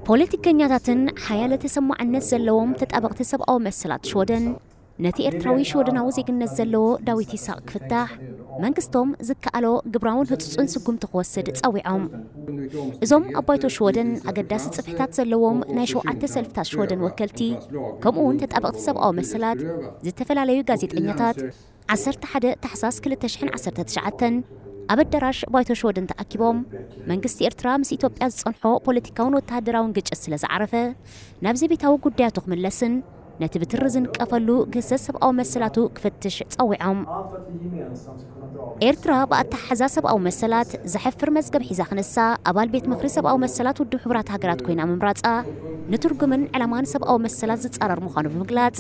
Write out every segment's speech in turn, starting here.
ፖለቲከኛታትን ሓያለ ተሰማዕነት ዘለዎም ተጣበቕቲ ሰብኣዊ መሰላት ሽወደን ነቲ ኤርትራዊ ሽወደናዊ ዜግነት ዘለዎ ዳዊት ይስሐቅ ክፍታሕ መንግስቶም ዝከኣሎ ግብራውን ህጹጽን ስጉምቲ ክወስድ ጸዊዖም። እዞም ኣብ ባይቶ ሽወደን ኣገዳሲ ጽፍሕታት ዘለዎም ናይ ሸውዓተ ሰልፍታት ሽወደን ወከልቲ፣ ከምኡ እውን ተጣበቕቲ ሰብኣዊ መሰላት፣ ዝተፈላለዩ ጋዜጠኛታት፣ ዓሰርተ ሓደ ታሕሳስ ክልተ ሽሕን ዓሰርተ ትሽዓተን ኣብ ኣዳራሽ ባይቶ ሽወደን ተኣኪቦም፣ መንግስቲ ኤርትራ ምስ ኢትዮጵያ ዝጸንሖ ፖለቲካውን ወተሃደራውን ግጭት ስለ ዝዓረፈ፣ ናብ ዘቤታዊ ጉዳያቱ ክምለስን ነቲ ብትሪ ዝንቀፈሉ ግህሰት ሰብኣዊ መሰላቱ ክፍትሽ ጸዊዖም። ኤርትራ ብኣተሓሕዛ ሰብኣዊ መሰላት ዘሕፍር መዝገብ ሒዛ ክነሳ፣ ኣባል ቤት ምኽሪ ሰብኣዊ መሰላት ውድብ ሕቡራት ሃገራት ኮይና ምምራጻ፣ ንትርጉምን ዕላማን ሰብኣዊ መሰላት ዝጻረር ምዃኑ ብምግላጽ፣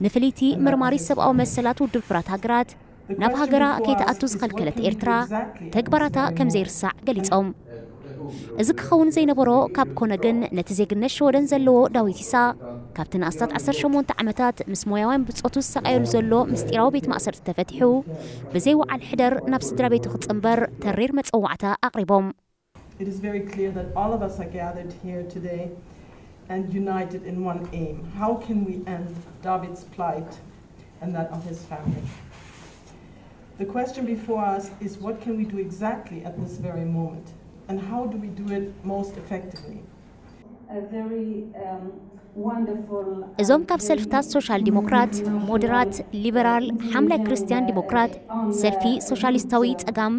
ንፍልይቲ መርማሪት ሰብኣዊ መሰላት ውድብ ሕቡራት ሃገራት ናብ ሃገራ ከይትኣቱ ዝኸልከለት ኤርትራ፣ ተግባራታ ከም ዘይርሳዕ ገሊጾም። እዚ ክኸውን ዘይነበሮ ካብ ኮነ ግን፣ ነቲ ዜግነት ሽወደን ዘለዎ ዳዊት ይስሐቅ፣ ካብቲ ንኣስታት ዓሰርተ ሸሞንተ ዓመታት ምስ ሞያውያን ብጾቱ ዝሳቐየሉ ዘሎ ምስጢራዊ ቤት ማእሰርቲ ተፈቲሑ፣ ብዘይ ወዓል ሕደር ናብ ስድራ ቤቱ ክጽንበር ተሪር መጸዋዕታ ኣቕሪቦም። It is very clear that all of us are gathered here today and united in one aim. How can we end David's plight and that of his family? The question before us is, what can we do exactly at this very moment? And how do we do it most effectively? እዞም ካብ ሰልፍታት ሶሻል ዲሞክራት፣ ሞደራት፣ ሊበራል፣ ሓምላይ ክርስትያን ዲሞክራት፣ ሰልፊ ሶሻሊስታዊ ጸጋም፣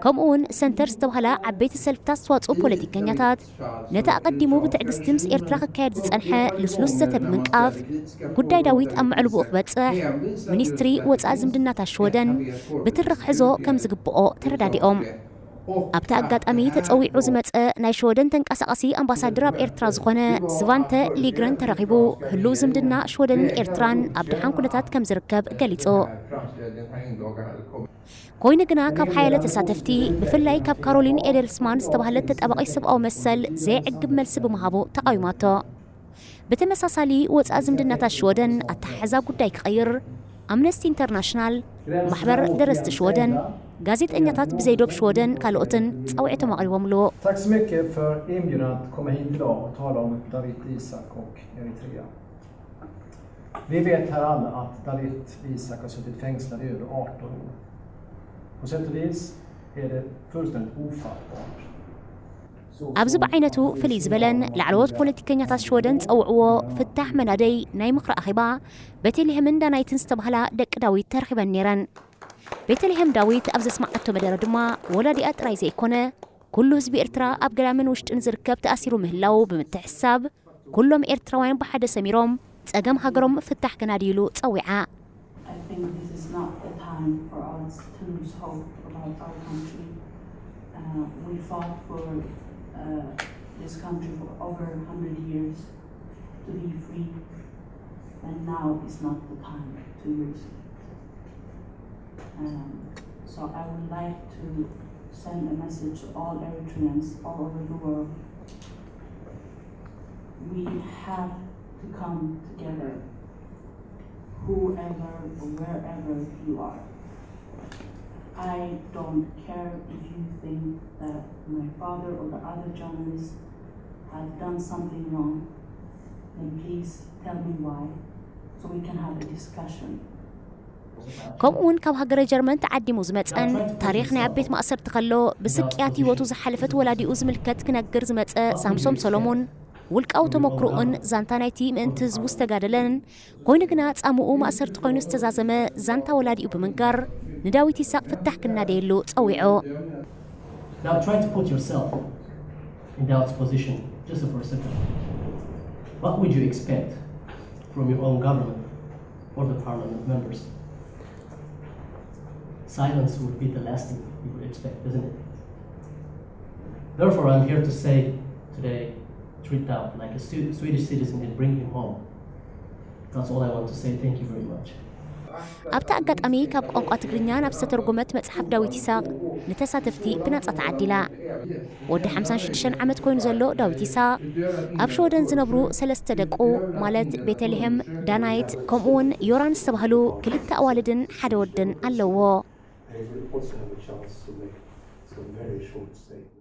ከምኡ እውን ሰንተር ዝተባህላ ዓበይቲ ሰልፍታት ዝተዋጽኡ ፖለቲከኛታት፣ ነቲ ኣቐዲሙ ብትዕግስቲ ምስ ኤርትራ ክካየድ ዝጸንሐ ልስሉስ ዘተ ብምንቃፍ፣ ጉዳይ ዳዊት ኣብ መዕልቡኡ ክበጽሕ፣ ሚኒስትሪ ወጻኢ ዝምድናታት ሽወደን ብትሪ ክሕዞ ከም ዝግብኦ ተረዳዲኦም። ኣብቲ ኣጋጣሚ ተጸዊዑ ዝመጸ ናይ ሽወደን ተንቀሳቓሲ ኣምባሳደር ኣብ ኤርትራ ዝኾነ ስቫንተ ሊግረን ተረኺቡ፣ ህሉው ዝምድና ሽወደንን ኤርትራን ኣብ ደሓን ኩነታት ከም ዝርከብ ገሊጹ። ኮይኑ ግና ካብ ሓያለ ተሳተፍቲ፣ ብፍላይ ካብ ካሮሊን ኤደልስማን ዝተባህለት ተጣባቒት ሰብኣዊ መሰል፣ ዘየዕግብ መልሲ ብምሃቡ ተቓዊማቶ። ብተመሳሳሊ፣ ወጻኢ ዝምድናታት ሽወደን ኣተሓሕዛ ጉዳይ ክቐይር፣ ኣምነስቲ ኢንተርናሽናል፣ ማሕበር ደረስቲ ሽወደን፣ ጋዜጠኛታት ብዘይ ዶብ ሽወደን ካልኦትን ጻውዒቶም ኣቕሪቦምሉ። Tack så mycket för inbjudan att komma hit idag och tala om Dawit Isaak och Eritrea. Vi vet här alla att Dawit Isaak har suttit fängslad i över arton år. På sätt och vis är det fullständigt ofattbart. ኣብዚ ብዓይነቱ ፍልይ ዝበለን ላዕለዎት ፖለቲከኛታት ሽወደን ዝጸውዕዎ ፍታሕ መናደይ ናይ ምኽሪ ኣኼባ፣ ቤተልሔምን ዳናይትን ዝተባህላ ደቂ ዳዊት ተረኺበን ነይረን። ቤተልሔም ዳዊት ኣብ ዘስመዓቶ መደረ ድማ፣ ወላዲኣ ጥራይ ዘይኮነ፣ ኩሉ ህዝቢ ኤርትራ ኣብ ገዳምን ውሽጥን ዝርከብ ተኣሲሩ ምህላዉ ብምትሕስሳብ፣ ኩሎም ኤርትራውያን ብሓደ ሰሚሮም ጸገም ሃገሮም ምፍታሕ ከናድይሉ ጸዊዓ። I think this is not the time for us to lose hope about our country. Uh, we fought for uh, this country for over one hundred years to be free, and now is not the time to lose it. Um, so I would like to send a message to all Eritreans all over the world. We have to come together, whoever or wherever you are. I don't care if you think that my father or the other journalists have done something wrong, then please tell me why, so we can have a discussion. ከምኡ እውን ካብ ሃገረ ጀርመን ተዓዲሙ ዝመጸን ታሪኽ ናይ ኣብ ቤት ማእሰርቲ ከሎ ብስቅያት ህይወቱ ዝሓለፈት ወላዲኡ ዝምልከት ክነግር ዝመጸ ሳምሶም ሰሎሞን፣ ውልቃዊ ተመክሮኡን ዛንታ ናይቲ ምእንቲ ህዝቡ ዝተጋደለን፣ ኮይኑ ግና ጻምኡ ማእሰርቲ ኮይኑ ዝተዛዘመ ዛንታ ወላዲኡ ብምንጋር፣ ንዳዊት ይስሐቅ ፍታሕ ክናደየሉ ጸዊዑ። Now try to put yourself in Dawit's position just for a second. What would you expect from your own government or the parliament members? Silence would be the last thing you would expect, isn't it? Therefore, I'm here to say today, treat Dawit like a Swedish citizen and bring him home. That's all I want to say. Thank you very much. ኣብቲ ኣጋጣሚ ካብ ቋንቋ ትግርኛ ናብ ዝተተርጎመት መጽሓፍ ዳዊት ይስሐቅ ንተሳተፍቲ ብናጻ ተዓዲላ። ወዲ ሓምሳን ሽዱሽተን ዓመት ኮይኑ ዘሎ ዳዊት ይስሐቅ ኣብ ሽወደን ዝነብሩ ሰለስተ ደቁ ማለት ቤተልሔም፣ ዳናይት ከምኡ እውን ዮራን ዝተባህሉ ክልተ ኣዋልድን ሓደ ወድን ኣለዎ። They will also have a chance to make some very short statements.